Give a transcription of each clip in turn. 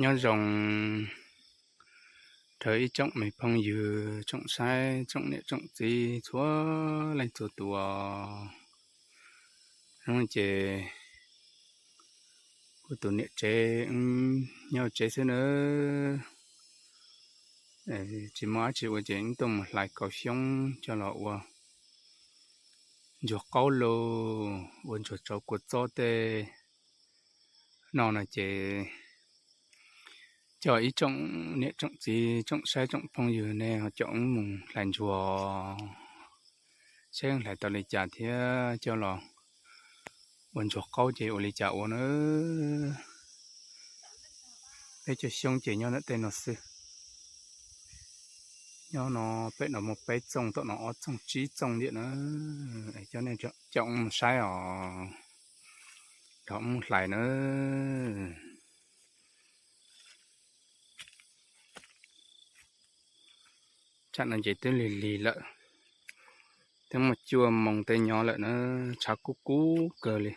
Nyob zoo rau ib tsoom me phooj ywg, tsoom saib, tsoom niam tsoom txiv txhua leej txhua tus. Hnub no ces kuv tus niam tsev wb nyob tsev xwb nawb. Tsis muaj dab tsi ua ces wb tuaj mus hlais kaus xyoob coj los ua ntsuag qaub los ua ntsuag tsau kua txob tej no no ces coj ib tsoom niam tsoom txiv, tsoom saib, tsoom phooj ywg nej ho caum wb mus hlais ntsuag, saib hlais tau li cas thiab coj los ua ntsuag qaub ces ua li cas ua na. Peb cov xyoob ces nyob ntawm tej no xwb. Nyob no pem no muaj peb txooj, tom no ob txooj, tsib txooj ntiam na. Coj nej caum wb mus saib os, caum wb mus hlais na. Tsam no ces twb lig lig lawm, twb muaj cuaj moos tej nyob lawm na, tshav kub kub kawg li.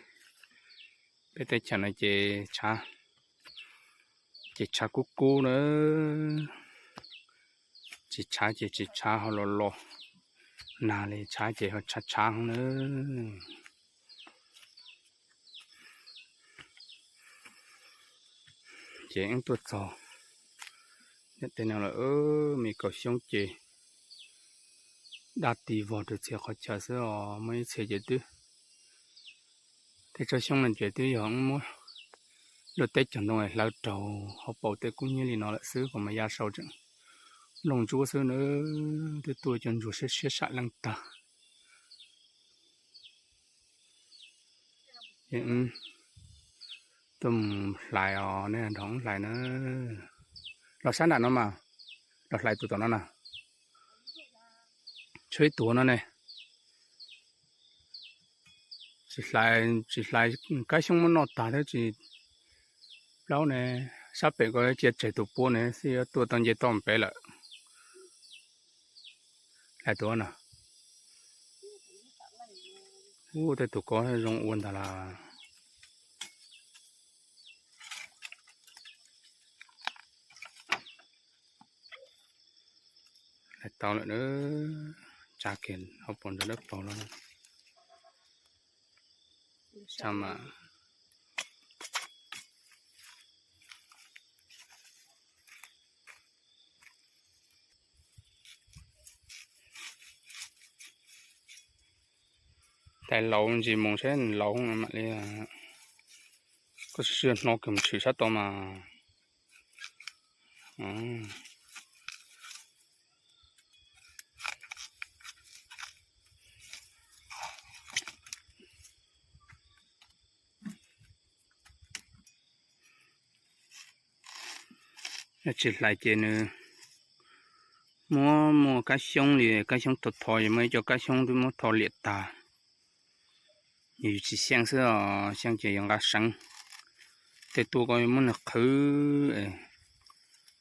Peb teb chaws no ces tshav, ces tshav kub kub na, tsis tshav ces tsis tshav ho los los nag li, tshav ces ho tshav tshav na. Ces wb tuaj txog ntawm tej no lawm, me kaus xyoob ces daj ti vog rau txhia qhov chaw xwb os, muaj ib txhia ces twb, tej tsob xyoob no ces twb yog wb muab luaj teb cog ntoo hlawv raug hauv paus tej kub hnyiab li no lawm xwb, kuv mas ya sau tseem nplooj ntsuab xwb na, twb tuaj cov ntsuag siab siab sam leej tag. Tuaj mus hlais os, nej nrog wb hlais na. Los sab nram no mas, los hlais tus tom no na. Tshuav ib tuag no ne. Tsis hlais, tsis hlais kab xyoob muab noj tag thiab tsis plaub ne. Sab pem ko cia tseg tus pua ne xwb yuav tuaj tau nce toj pem lawm. Hlais tuag no. Ub, tej tus ko zoo ua ntag las. Hlais tau lawm na. Tsa kiag hauv paus ntawd dawb paug los. Tsa mas. Tais laus ntsis mus saib laus mam li. Koj sim sij hno kiag mus tshwm sab tod mas. Yog tsis hlais ces nws muab muaj kab xyoob li, kab xyoob tho tho, yus muaj ib co kab xyoob twb muab tho liam tag. Yus tsis xyeej xwb os, xyeej ces yus nqa seev. Tej tuaj koj muab nws qhwv,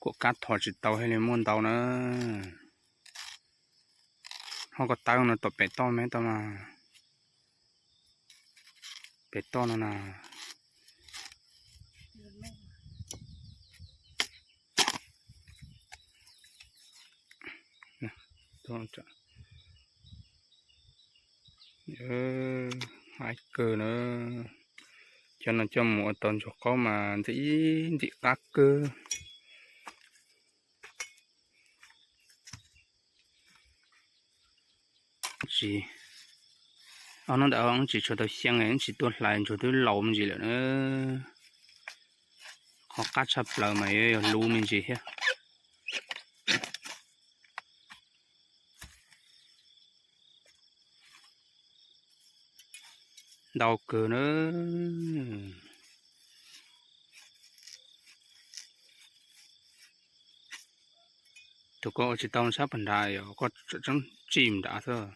kuam kab tho tsis tau thiaj li muaj ntau na. Ho koj tawb no tom pem toj me tau mas. Pem toj no na. Haib kawg na. Cov no coj mus ua tau ntsuag qaub mas ntxim ntxim qab kawg. Tsis, ob hnub ntawd wb tsis tshua tau xyeej, wb tsis tuaj hlais ntsuag twb laus me ntsis lawm na. Qhov qab tshaj plaws mas yuav yog luv me ntsis thiab. Ntau kawg na. Tus koj ua tsis tau sab pag nrad yog koj tseem tsij nrad xwb,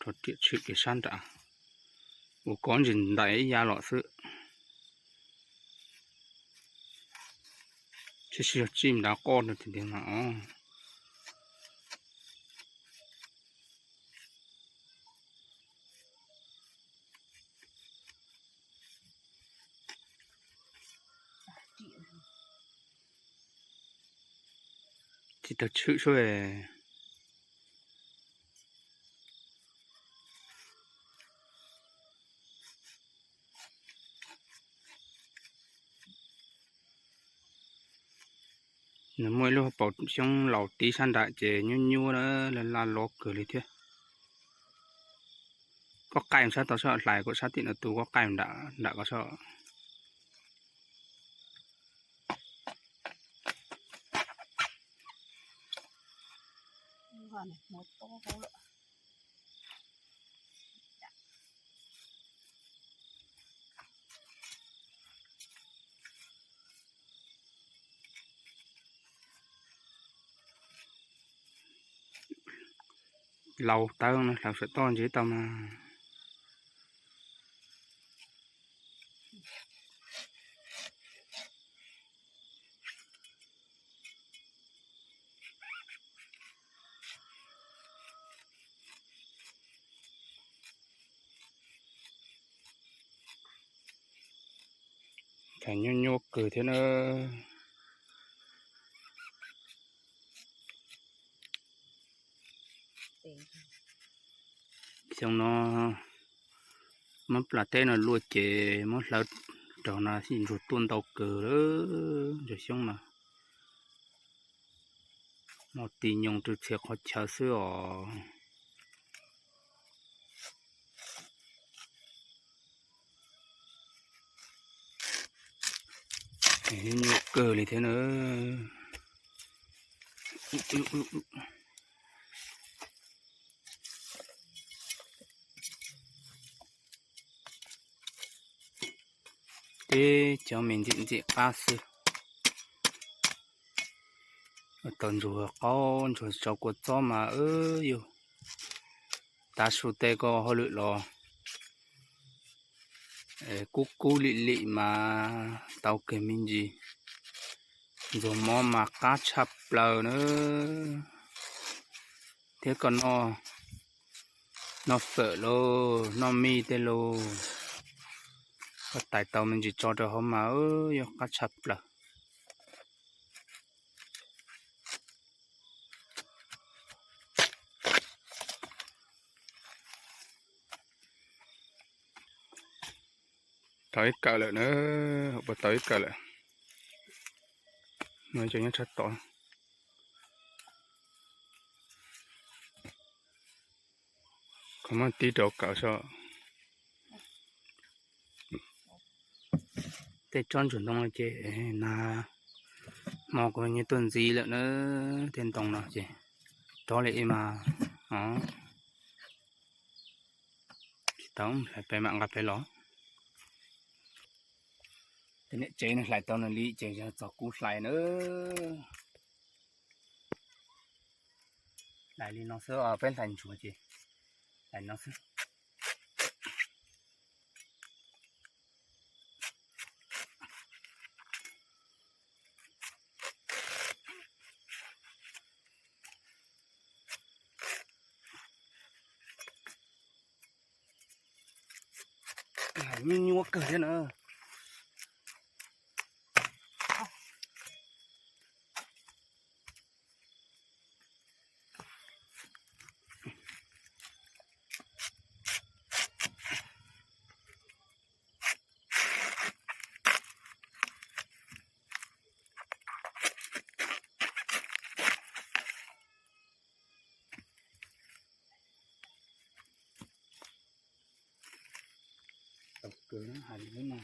rau riam tshwm kiag sab nrad, ua koj ntsis ntais ib yav los xwb. Tsis sib yog tsij nrad qoj rau tiag tiag mas os. Tsis raug tshwm sub. Nws muaj ib lub hauv paus xyoob laus tib sab nram ces nyuaj nyuaj na, laj laj lob kawg li thiab. Koj qaij sab tod soj, hlais kuv sab tim no tus koj qaij nram nram ko soj. Laus tawv no hlawv saum toj ntsis tau mas. Khav nyuaj nyuaj kawg thiab na. Xyoo no muab plas teb no luaj ces muab hlawv raug no ntsuag tuaj ntau kawg lawm. Ntsuag xyoob no muaj ti nyoog rw txhia qhov chaw xwb os. Nyuaj kawg li thiab na. Tib cov me ntxim ntxim qab xwb. Tau ntsuag qaub ntsuag tsau kua txob mas yus tav su tej ko hauj lwm los kub kub lim lim mas tau kiag me ntsis. Ntxuag mob mas qab tshaj plaws na. Thiab koj noj, noj fawm lauj, noj mij tej lauj, koj tais tau me ntsis tso rau hauv mas yog qab tshaj plaws. Tau ib kawm lawm na, puas tau ib kawm lawm. No cov nyob tshaj tod. Kho muab tib rau kawm so. Tej tsob ntsuag ntoo no ces nag hmo kuv yeej tuaj ntxiv lawm na, tej ntoo no ces rov li ib mas, tsis tau hlais pem mam nqa pem los. Tej niam tsev no hlais tau nws li ces yog txog kuv hlais na. Hlais li no xwb, peb hlais ntsuag ces hlais no xwb. Nyuaj nyuaj kawg thiab na. Tau kawg hais li no.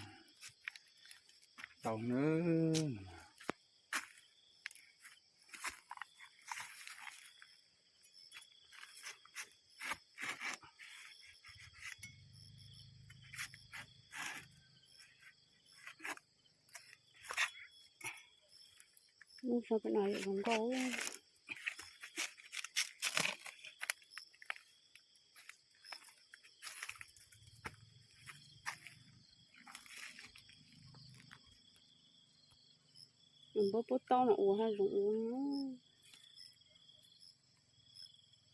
Tau na. Lub sab pem no zoo nkauj. Npawb puab taub no ua haj zoo ua.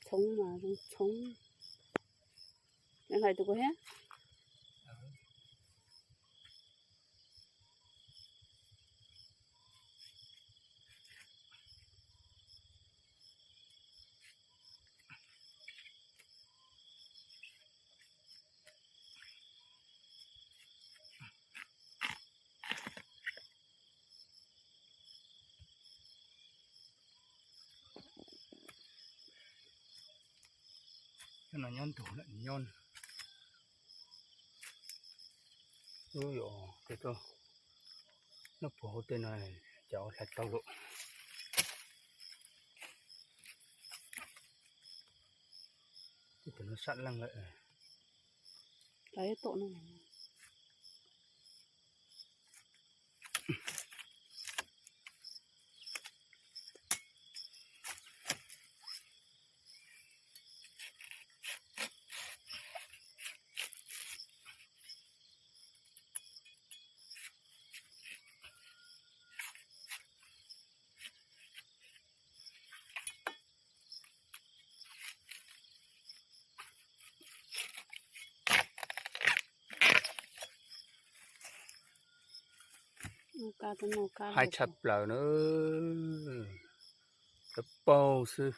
Txhoov mas zoo txhoov. Hlais tus kuv thiab. No nyob ntug lawm nyob. Ub, yog tej nyob puag hauv tej no, cas ua hlais tau lawm. Tej tus no sab leej lawm. Haib tshaj plaws na, cov paug xwb.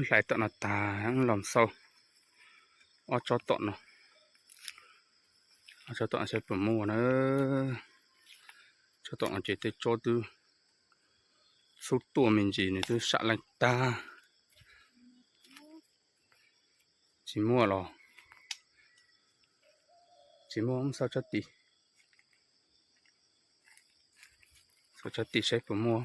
Hlais tom no tas los xauj ob tsob tom no, ob tsob tom no saib puas muaj na. Tsob tom no ces tej tsob twb xub tuaj me ntsis, nws twb sam leej tag. Tsis muaj los tsis muaj, xauj tsob tim, xauj tsob tim saib puas muaj.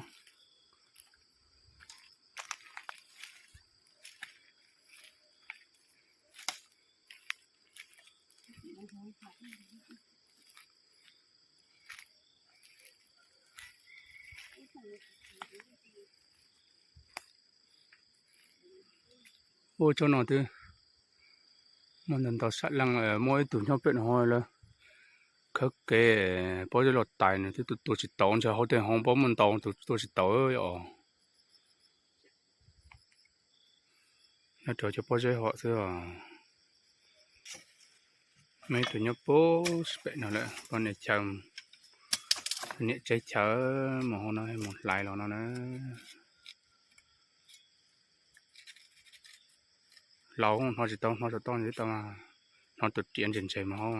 Ua tsob no twb muaj ntau ntau sam leej, muaj ib tug nyob pem no lawv khawb kev, pob zeb los tais nws twb tua tsis tau, ntshe hauv tej hoob pob muaj ntau tus tua tsis tau os. Nyob rau cov pob zeb hom xwb os. Muaj ib tug nyob puag pem no lawm, poj niam chaw, niam tsev chaw mus hauv no mus hlais los no na. Laus hnov tsis tau, hnov saum toj ntsis tau, hnov tus riam ntse ntse mus hauv.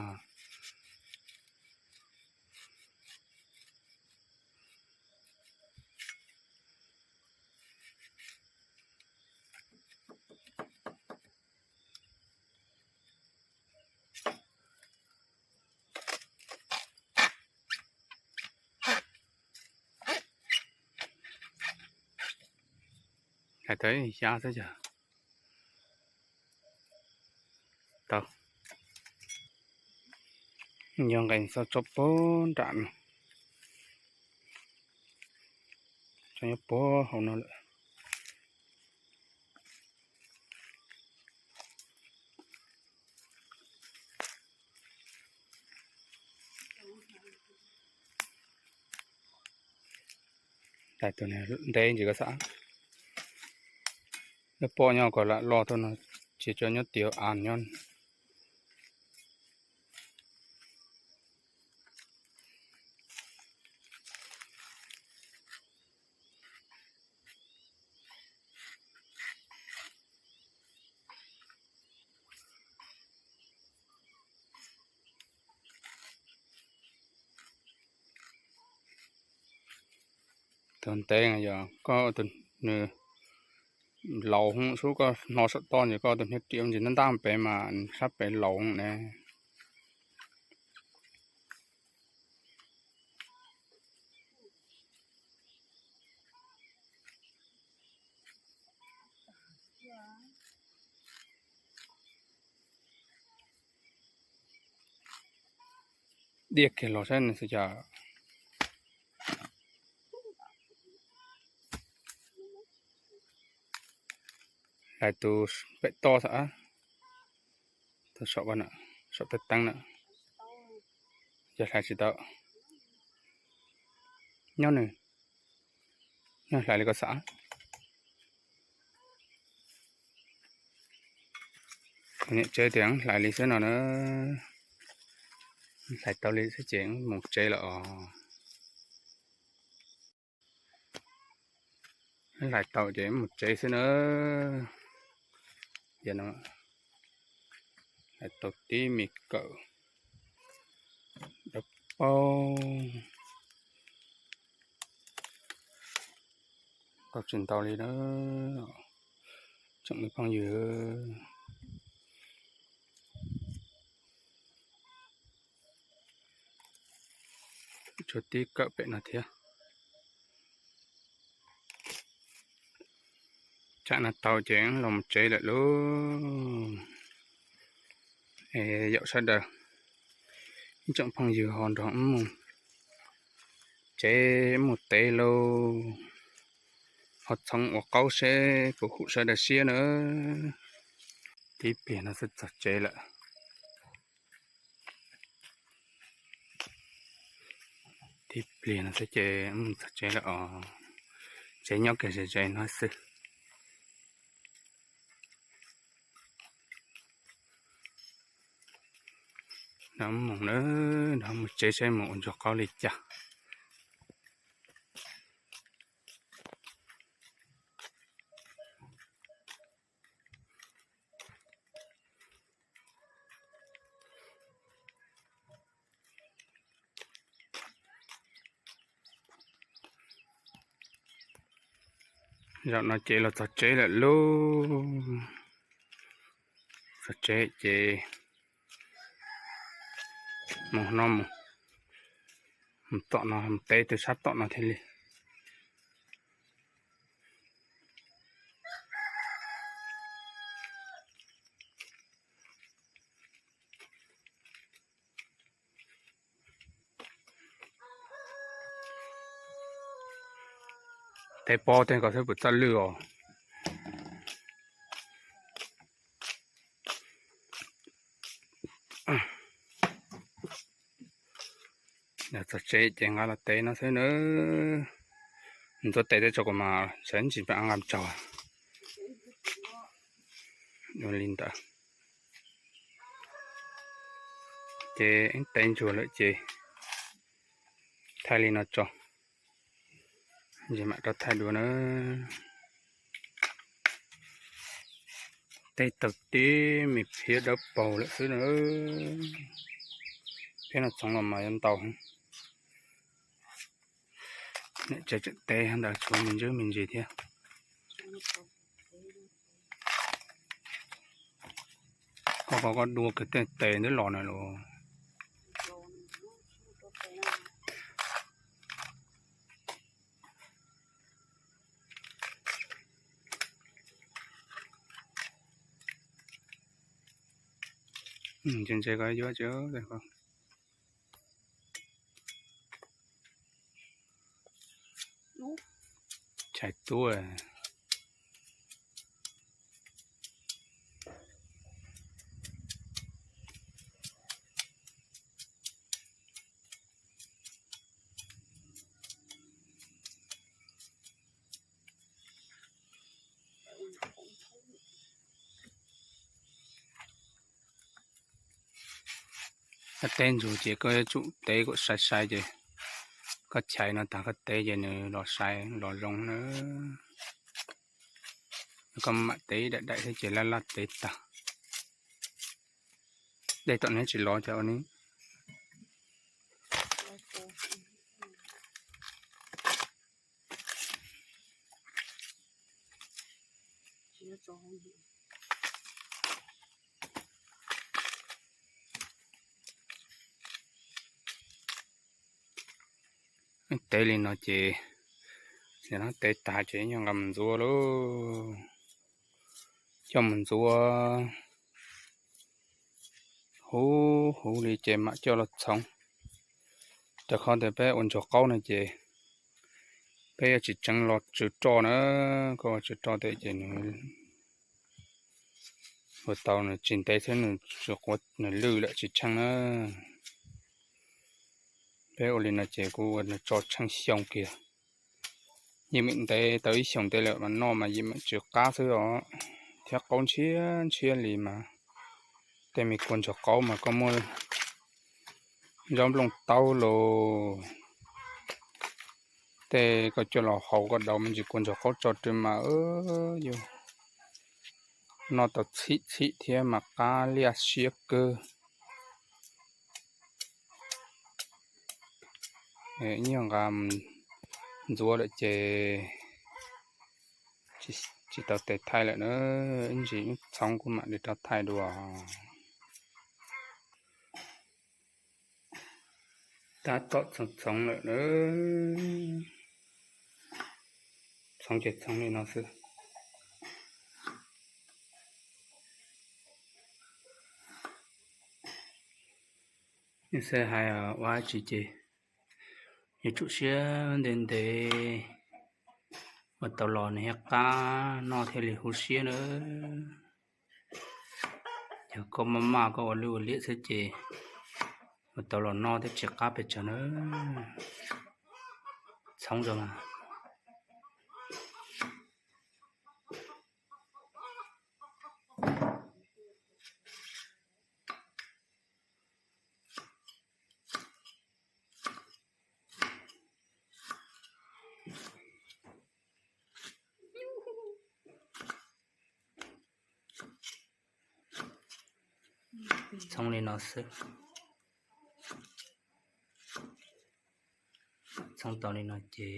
Hais tau xyab xwb yog tau. Yog nqes xauj tsob puag nram no, tsob nyob puag hauv no lawm. Tus ntev ntsis koj xav, lub pob nyob kom lam loj tuaj no, tsis tso nyob tim av nyob. Tus ntev yog koj tus, nws laus hwv xwb, koj hnov saum toj ces koj tus hniav riam ntsis ntab ntab pem mas sab pem laus ne. Diaj kiag los saib nws xwb cas. Hlais tus pem toj xwb, tus saum, saum tej teeb na, yog hlais tsis tau. Nyob nws, nyob hlais li koj xav. Niam tsev tias hlais li xwb no na, hlais tau li xwb ces mus tsev lawm os. Hlais tau ces mus tsev xwb na. Hlais tau tib me kawm, Dawb paug. Tau tsis ntau li na, tsoom me phooj ywg. Tshuav tib kawm pem no thiab. Tsam no tau ces los mus tsev lawm lauj. Es yaum sawv daws, ib tsoom phooj ywg ho nrog wb mus tsev mus tev lauj. Ho txhoov ua qaub seb puas hum sawv daws siab na. Tib pliag no xwb txog tsev lawm. Tib pliag no xwb ces mus txog tsev lawm os. Tsev nyob kiag ze ze no xwb. No mus na, no mus tsev seb mus ua ntsuag qaub li cas. Zaum no ces los txog tsev lawm lauj. Txog tsev ces mus no mus, mus tom no mus tev tus sab tom no thiaj li. Tev pob tej ko xwb puas txawj lwj os. Txog tsev ces nqa los tev no xwb na. Ntxuav tes tej tso kuv mas sawv ntsis nqa tsaug. Ua li ntawd ces tev ntsuag lawm ces thaij li no tso, ces mam rov thaij dua na. Tev tau tib me phiab dawb paug lawm xwb na. Phiab no txhoov los mas yuav ntau. Niam tsev tseem tev ntawd tshuav me ntsis me ntsis thiab. Koj, koj, koj dua kiag tej tes ntawd los na los. Ntse ntse koj yuav tsis. Tshais tuab. Koj tev ntsuag ces koj yuav tsum tev kom sai sai ces koj chais no tag koj tev ces nws los sai los zoo na. Koj mam tev daim daim thiab ces laj laj tev tag. Dej tom neb tsis los cas ua ni. Tev li no ces, no tev tag ces yog nqa mus ntxuav lauj. Coj mus ntxuav huv huv li ces mam coj los txhoov. Rau qhov tias peb ua ntsuag qaub no ces peb yuav tsis tseev los tsw roj na. Koj ua tsw roj tej ces nws ua tau nws tsis ntev xwb nws quav nws lwj lawm tsis tsheej na. Peb ua li no ces kuv ua nws tso tsheej xyoo kiag. Yeej meem ntev tau ib xyoos tej lawm mas noj mas yeej meem tsw qab xwb os. Thiab qaub ntshiab ntshiab li mas tej me kua ntsuag qaub mas koj muaj zaub nplooj taub los tej koj coj los haus koj daus me ntsis kua ntsuag qaub tso rau mas yus noj tau txhim txhim thiab mas qab liaj siab kawg. Ib nyuag nqa ntxuav lawm ces tsis tau tes thaij lawm na, ib ntsis ib txhoov kuv mam li rov thaij dua. Tab tom txhoov txhoov lawm na, txhoov ces txhoov li no xwb. Xav hais ua dab tsi ces yuav tsum siab ntev ntev ua tau los nws thiaj qab noj thiaj li huv siab na. Yog koj maj maj koj ua lwj ua liam xwb ces ua tau los noj thiab tsis qab pes tsawg na. Txhoov zoo mas. Txhoov li no xwb. Txhoov tau li no ces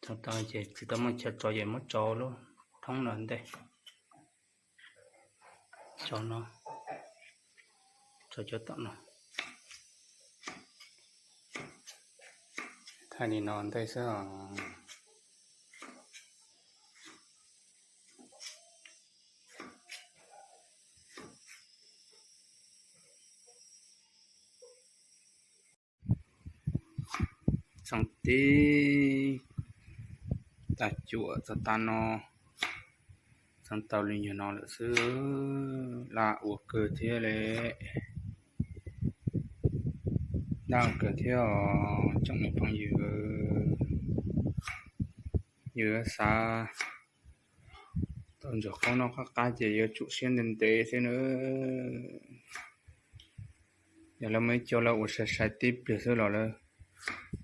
txhoov tau ces tsis tau muaj chaw tso ces muab tso lub thoob no ntej. Tso no, tso cov tom no. Thaij li no ntej xwb os. Txhoov tib tag cuam txog tag no, txhoov tau li nyuag no lawm xwb. Laj ua kawg thiab li, laj ua kawg thiab os tsoom me phooj ywg. Yus yuav xav tau ntsuag qaub noj qab qab ces yuav tsum siab ntev ntev xwb na. Yog lawv muaj ib co lawv ua sai sai tib pliag xwb los lawv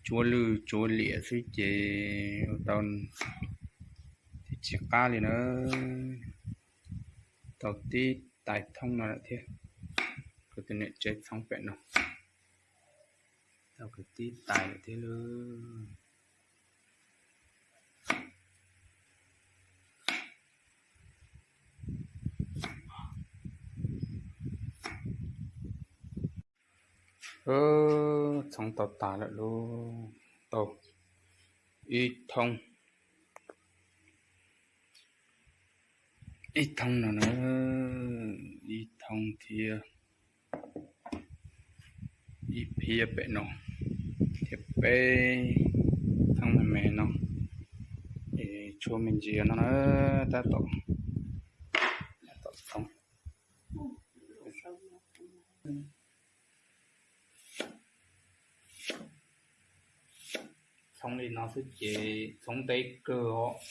tsuav lwj tsuav liam xwb ces ua tau thiab tsis qab li na. Tau tib tais thoob no lawm thiab, kuv tus niam tsev txhoov pem no, tau kwv tib tais lawm thiab lauj. Txhoov tau tas lawm lauj, tau ib thoob, ib thoob no na, ib thoob thiab ib phiab pem no thiab peb thoob me me no, es tshuav me ntsis no na, tab tom, tab tom txhoov, txhoov li no xwb ces txhoov ntev kawg os.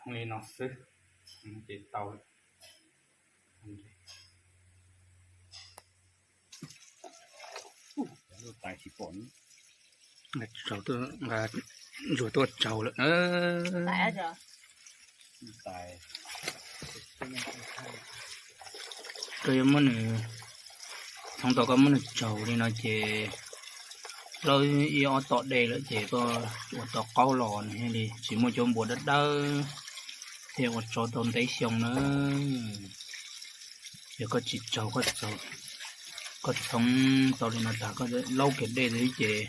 Txhoov li no xwb ces tau lawm. Ntsuag tuaj tsaug lawm na. Koj yuav muab nws, txhoov tau koj muab nws tsaug li no ces laub ib ob tom dej lawm ces koj ua tau qaub los nws thiaj li tsis muaj cov npuas dawb dawb thiaj ua tso tau ntev xyoo na. Yog koj tsis tsaug, koj txhoov tau li no tag koj laub kiag dej xwb ces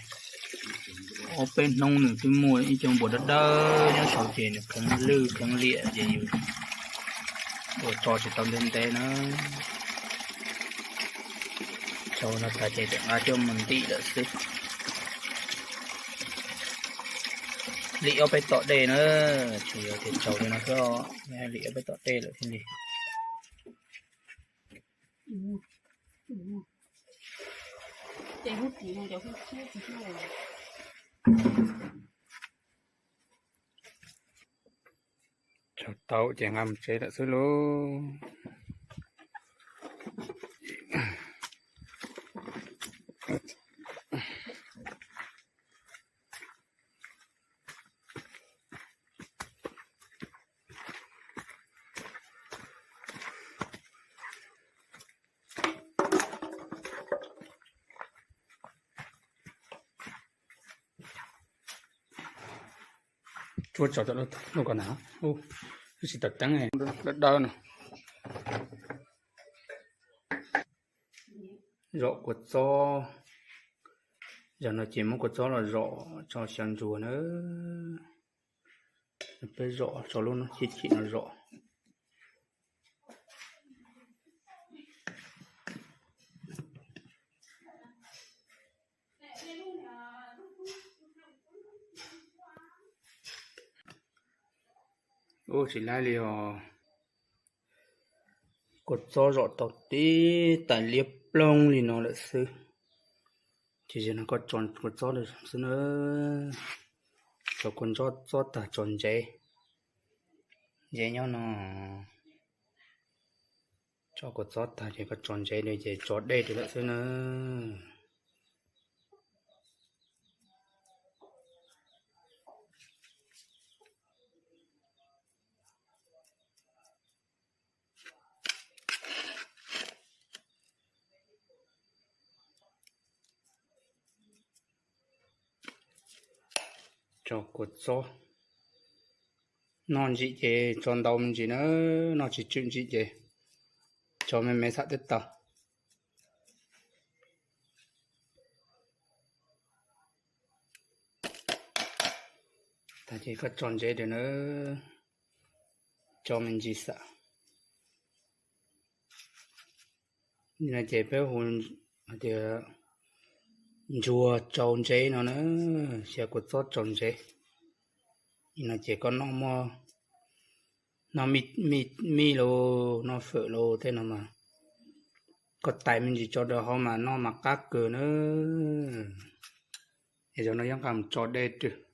ob peb hnub nws twb muaj ib co npuas dawb dawb nyob saud ces nws kheev lwj kheev liam ces yus ua tso tsis tau ntev ntev na. Tsaus no tas ces nqa coj mus ntim lawm xwb. Lim ob peb tom dej na, tsuas yog tias tsaus li no xwb, lim ob peb tom dej lawm thiaj li. Tsaus tau ces nqa mus tsev lawm xwb lauj. Tsuab tso cov lub ko na, lub tsis tawm teeb, dawb dawb no. Zom kua txob, zaum no ces muab kua txob los zom tso xyaw ntsuag na. Peb zom tso lub no chim chim no zom. Ub, tsis laib li os. Kua txob zom tau tib tais liab ploog li no lawm xwb. Ces zaum no koj tso kua txob xwb na. Tso kua txob tag tso ntsev. Ntsev nyob no. Tso kua txob tag ces koj tso ntsev li ces tso dej rau lawm xwb na. Tso kua txob. Noj ntsim ces tso ntau me ntsis na, noj tsis tswm ntsim ces tso me me xam twb tau. Tag ces koj tso ntsev rau na, tso me ntsis xam. No ces peb hu hais tias ntsuag tsau ntsev no na, xyaw kua txob tsau ntsev. No ces koj noj muaj, noj mij los noj fawm los tej no mas koj tais me ntsis tso rau hauv mas noj mas qab kawg na. Es zaum no yuav nqa mus tso dej rau.